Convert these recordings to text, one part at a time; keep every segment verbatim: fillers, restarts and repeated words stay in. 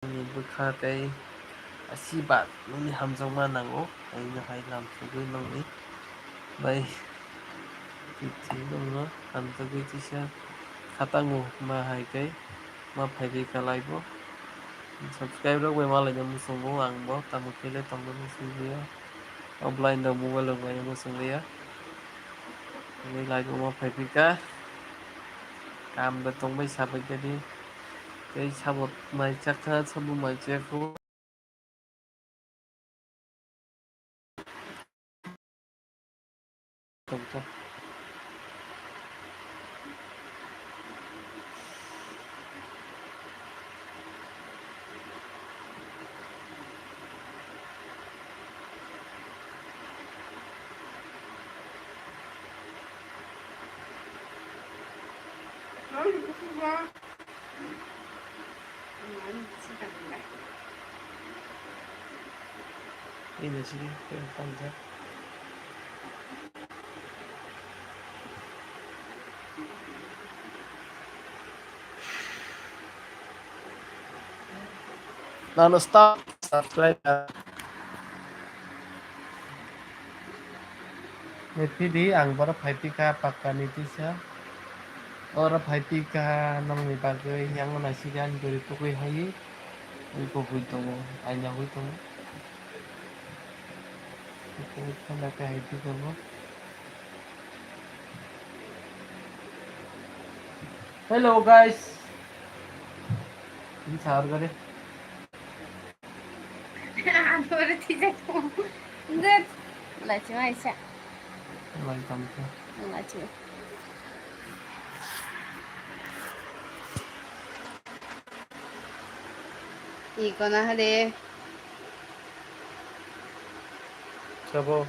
Nini bwkha tei asirbad nini hamjakma nango, haino hai lamsogwi nongni bai twi nongno hamjakgwi tisa khatango, ma hai khe ma phairwi kha live-o. Subscribe rok bai malaina muchungo, ang bo tamo khe le tongna muchungya. Offline rok mobile rok bai muchungya. Tini live-o ma phaiphi kha. Kam da tongbai sabai khe di. Tei sabo mai chakha, sabo mai chakho. Tongkha. Nano stop subscribe. Nai phidi ang boro phai phi kha pakka ni tisa. Oro phai phi kha nongni bagwi yang naisidi ani bwrwi tugwi hai. Ui bo hui tongo, aina hui tongo. Ui tongo, thanda khe hai phi tongo. Hello guys. Ini sahur kare. Ano ore tijak tongo. Good. Lachi maisa. Welcome to. Lachi. Iko na hade. Sabo.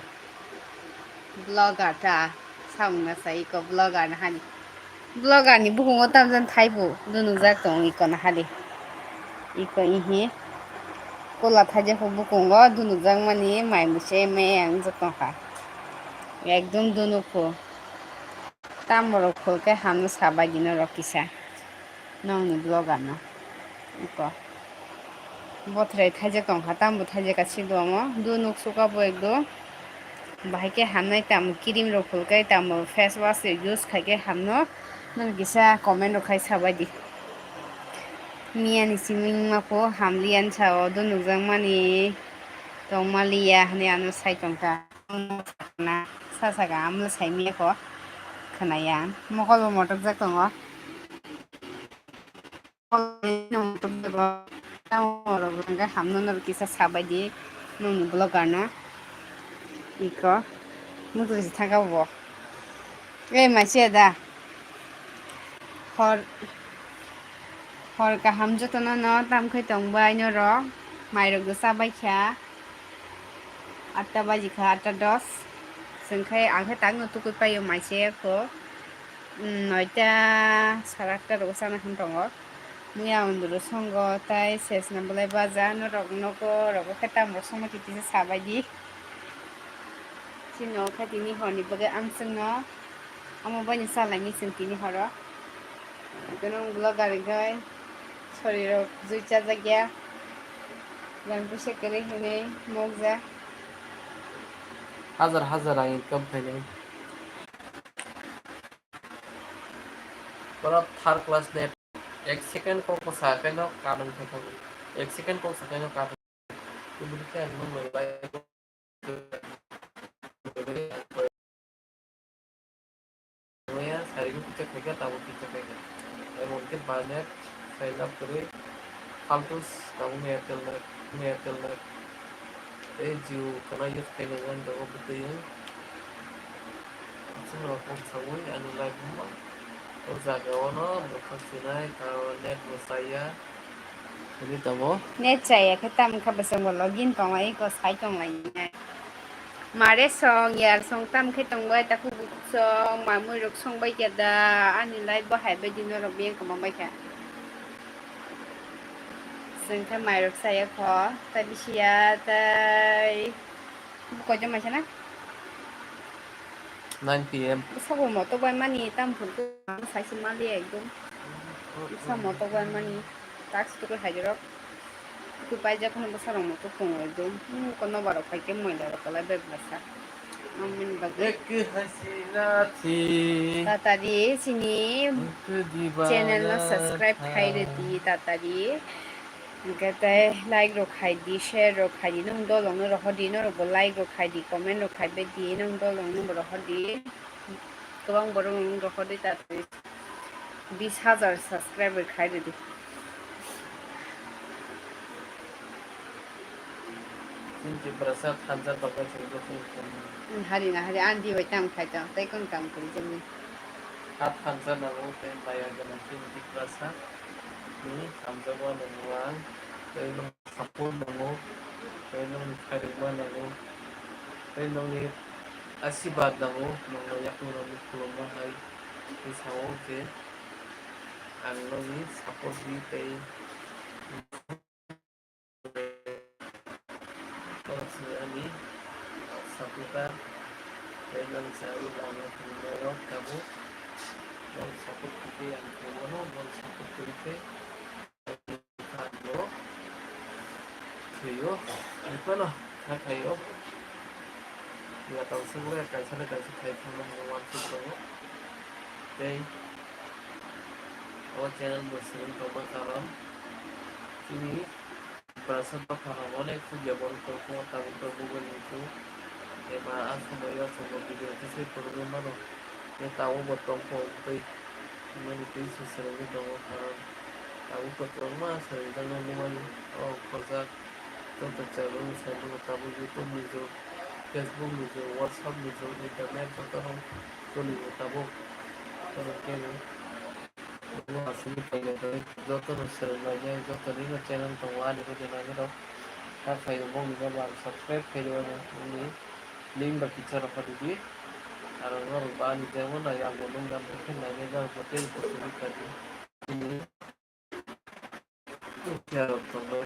Vlogger ta. Samung na sa iko vlogger na hani. Vlogger ni bukungo tamjani thaibu dunujak tongo iko na hade. Iko ihi. Kola thaijak bukungo dunujak mani mai muse me ang jotong kha. Ekdom dunukhu. Tamborok khulke hamno sabai dino rok kisa. Nongni vlogger no. Iko. Bothrai thaijak tongkha, tambo thaijak ka sido omo. Do nuk suka bo ekdo. Bahai khe hamnai tamo cream rok khulke tamo face wash rok use khaikhe hamno. Nang kisa comment rok khai sabai di. Miya ni siming ma pho hamliya ni sao do nukjak mani tongmaliya hani ano sai tongkha. Sa saka amla saimiyakho khwnaya. Mokol bo motok jak tongo. Mokol bo motok jago. Tamo rok hwnkhe hamno norok kisa sabaidi nongni vlogger no. Iko muchungsi thangkha bo. Ei masiya da. Hor, hor kaham jotono no tamkhai tongbai norok. Mairok do chabaikha. Atta baji kha, atta dos. Chwng khai, ang khe tangno tukui paio maise kho. Noita sara atta rogo chana hwn tongo. Muya unduru songo tai sesna bolai baja norok nogo rogo khe tamo songma titisa sabaidi. Chini o khe tini horni bagwi amchwngno omo baino chalaini chwng tini horo. Ekdom vlogger hwnkhe sorirok jui chajakya. Yang puisa kwrwi hwnwi mokjak. Hajar hajar rang income khainai. Bono third class net. Ek second kok bwsa khe no kanung khe thango. Ek second kok sa khe no kanung. Kubun khe ang nung bai bai. Maya sari ko kicha khaika tamo kicha khaika. Emon khe banet sign up kwrwi faltus tamo Airtel na, Airtel na. Tei Jio khwna use khainai ang dogo bwtwi. Chwngno kok sawi ani life mo. O jaga o no bwkhak sinai ka net bo chaya. Hwnwi tongo. Net chaya khe tamo khe bwswk bo login tonglai ko sai tonglainai. Mare song yar song tam khe tongbai takhuk bukhuk song mamui rok song bai khe da ani life bo hai bai di norok beng kwma bai kha. Chwng khe mairok chaya kho tai bisi ya tai. Bo koijon maisa na? Nine P M. Bwsa bo motok bai mani tam phuru khe sai se mali ekdom. Bwsa motok bai mani task tugul hai jorok. Twi paijak hwnwi bwsarok muitu pungwi dum. Hmm, kono barok hai khe moila rok kwlai bai bwsa. Amoni bagwi. Ek hasina thi. Tatari chini channel no subscribe khai rwdi tatari. Hwnkhe tei like rok khai di, share rok khai di, nwng dolong no rohor di, norok bo like rok khai di, comment rok khai bai di, nwng dolong no bo rohor di. Kwbang borok nwng rohor di tatari. Bis hajar subscriber khai rwdi. Chini Tiprasa thansa bagwi chwng joto wngkha. Hari na hari andi bai tam khai tong, tei kung kam kwrwi jani. Ha thansa nango, tei maya gwnang chini Tiprasa ni hamjakma nango ang, tei no support nango, tei nokni khairokma nango, tei nokni asibad nango, nokno yakungrokni khulumma hai tei sao je ang nokni support di tei nokni ani supporter tei nokni ani lama khulumnairok tabuk nok support khe ang khulumano, nok support khe. Thwio, ani phano kha khaio. Gatang swngle kaisa na kaisa khai thangma hwnwi uansuk tongo. Tei o channel bo swrwng tongma karon chini Tiprasa dopha rok onek phobya borok tongkho, tabuk tabuk bai nukgo. Eba a somoi o chwngno video khe se phunugwi mano. Tei tabuk bo tongkho wngtwi hwnmani tei se swrwngwi tongo, karon tabuk bo kwbangma swrwngjaknai nukmani o khorjak. Joto channel ni site o tabuk YouTube ni jug, Facebook ni jug, WhatsApp ni jug, internet joto no choli o tabuk. Joto no swrwng lainai, joto no channel tongo, ani video nainai rok. Kha khaio bongni no subscribe khairwino, ani link ba kisa rok phatidi. Aro norok ba ani channel nai, ang bo nung gam khe nainai, norok bo tei bo tini kadi. Ani rok tongo,